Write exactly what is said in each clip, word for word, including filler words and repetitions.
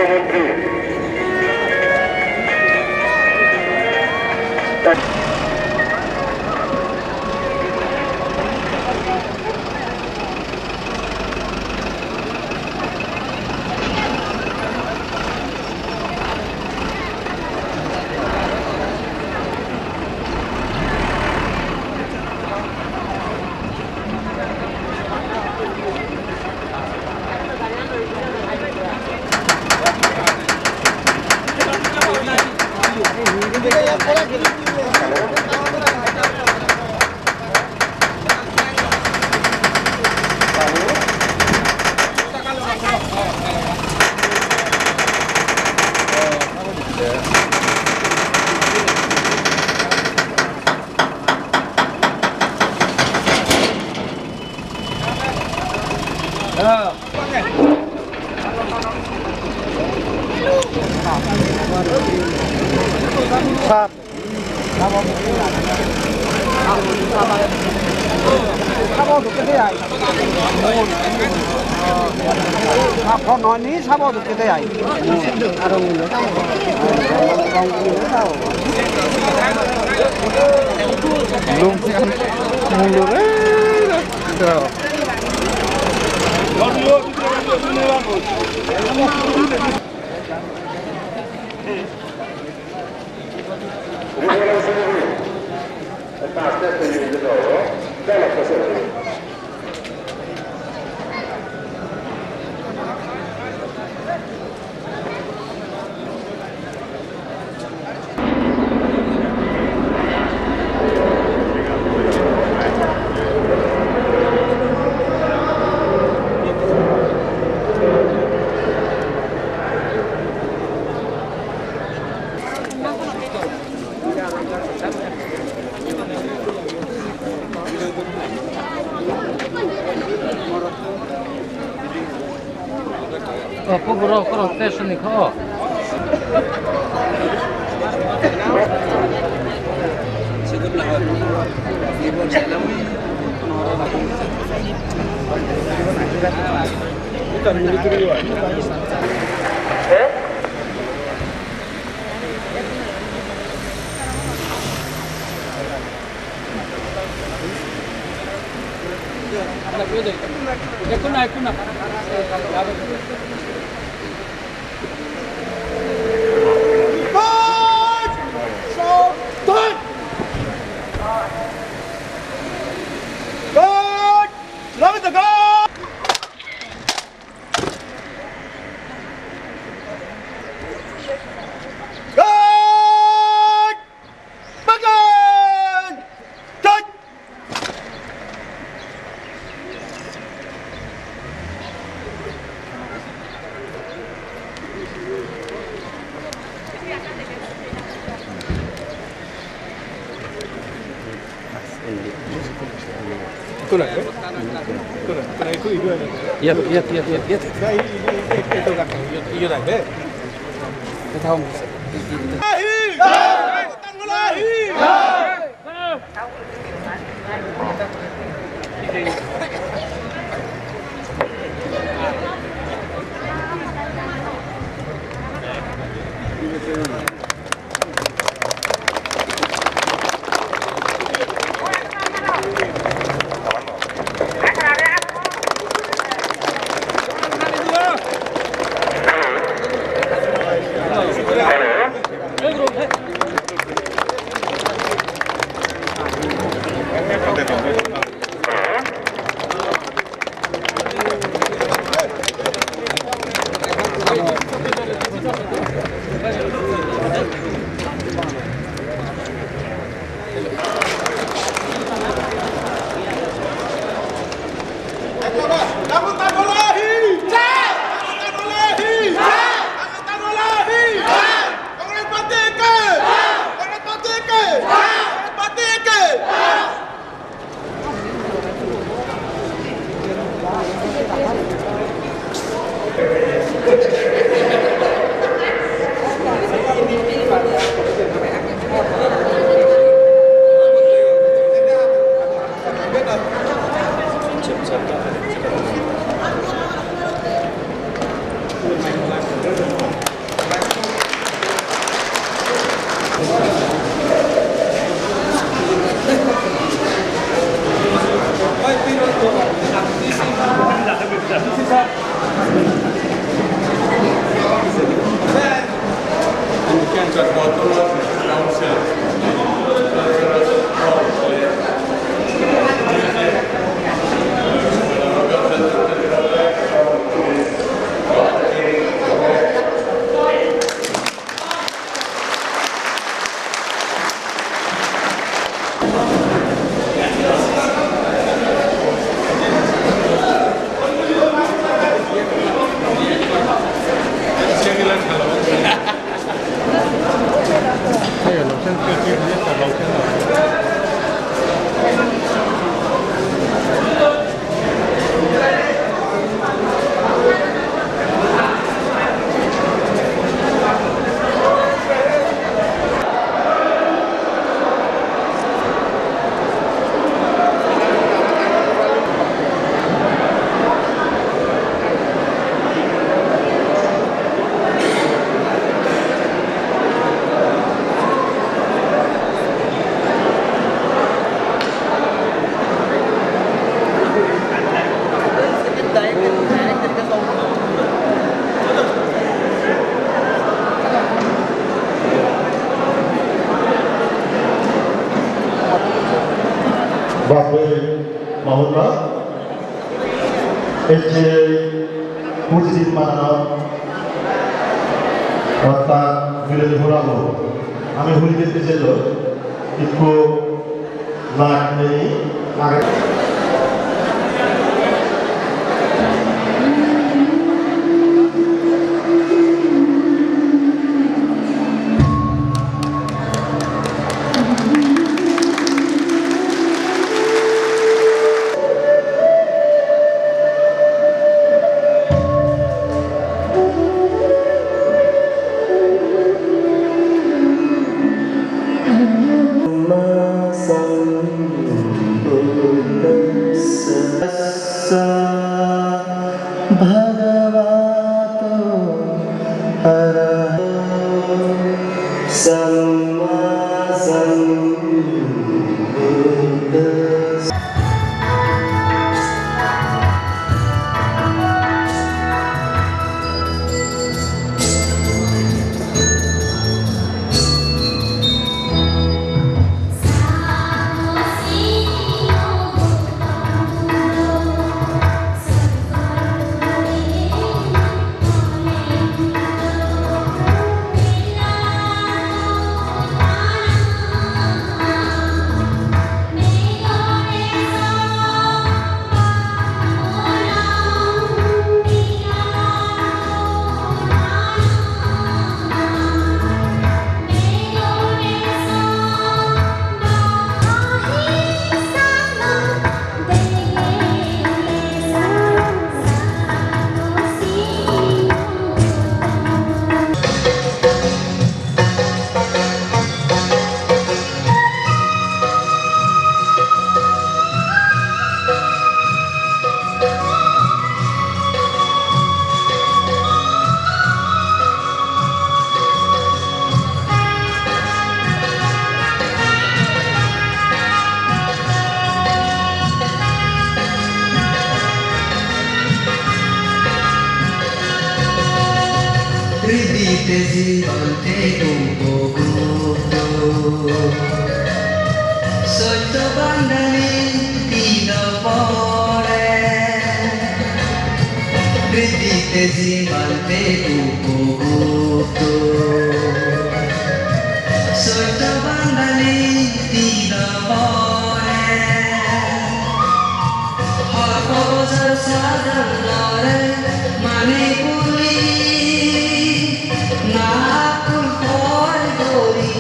Sir. Sabo dokke de ai. Lum siyan mulo re. Oh, puro, puro, te sini ko. Iyot, iyot, iyot, iyot, iyot. Ecche ei pujidi mananot orthat miloni hurabo ami huli dite jelo ikko lak nei age. Bhagavato arahato sammāsambuddhassa. Riddhi te jibon te upogupto, sotto bandhani tida pore. Riddhi te jibon te upogupto, sotto bandhani tida pore. Hor bojor sajan dore mani puli, na akul hoi gori,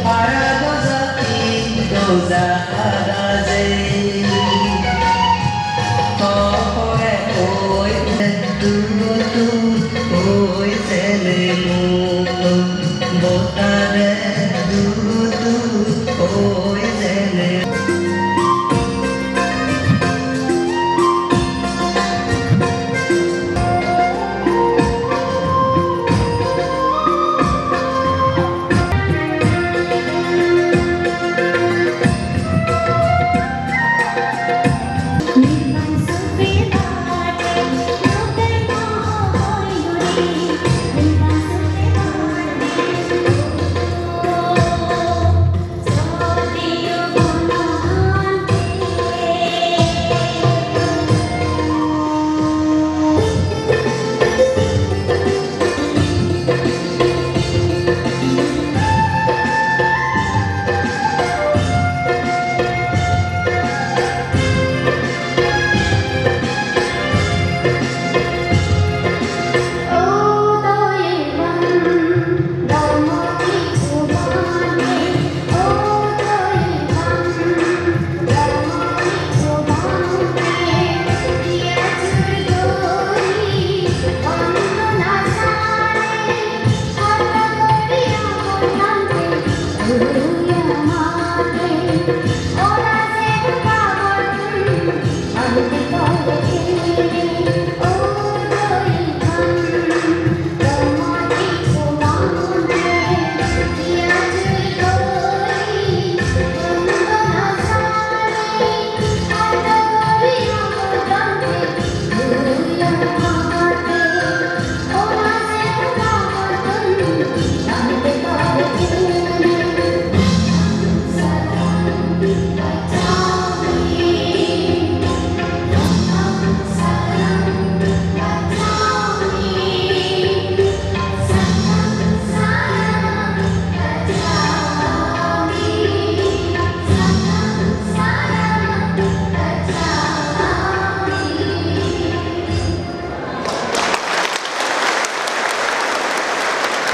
para doja tin doja hada jei. To pore oi dudu oi jene mukto, botare dudu oi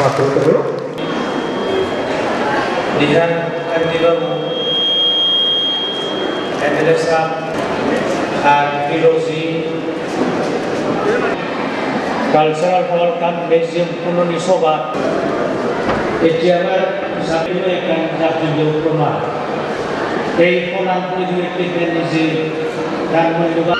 Patro turu. Dihan Kandi babu, M L A sahab, ar P D C, Cultural Hall cum Museum punoni sobha, ecche amar sabino ekkan jatiyo proman. Ei proman poridibe nije tar mulloban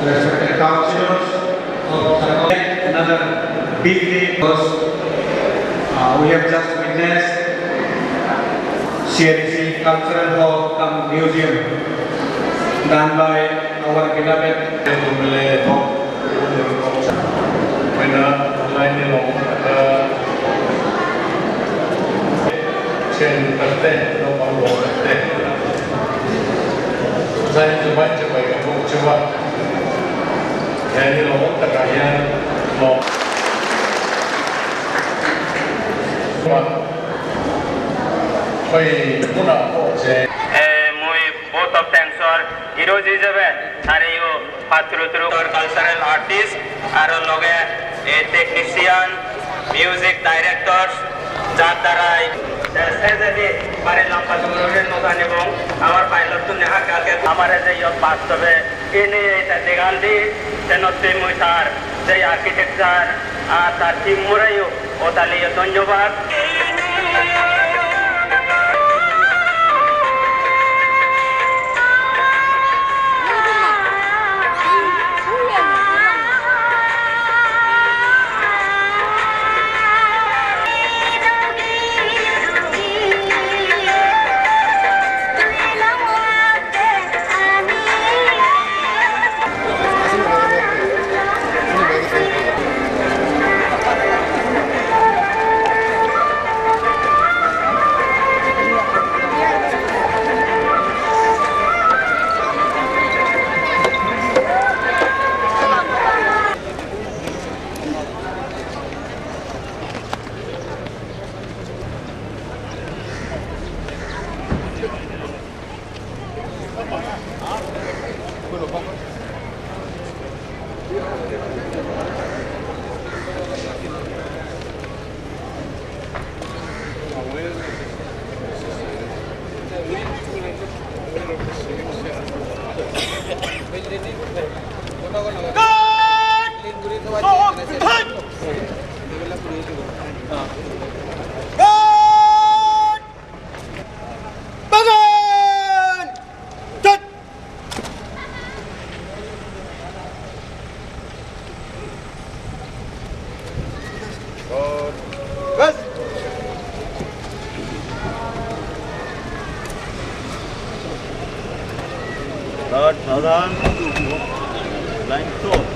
Respected councillors of Chakma, another big day because, uh, we have just witnessed C R D C Cultural Hall cum Museum done by our beloved M L A of Pena laini long kata chen kate no pang long kate. Zai chubai chubai ka buk chuba. Yani long kata yan long. Koi muna ko je. Eh, mui vote of thanks or heroes hijebe tare yo. Patturuturu cultural artist, aro loge, eh, technician, music director, jar darai, eh, se jodi bare lamba dungor uri no jani bong, amar pilot tun neha kalke amare je iyot bastobe ini ei degan di, senotte mui tar je architecture, ar tar team-ore yo otaliyo dhonnobad. Third thousand. Line two.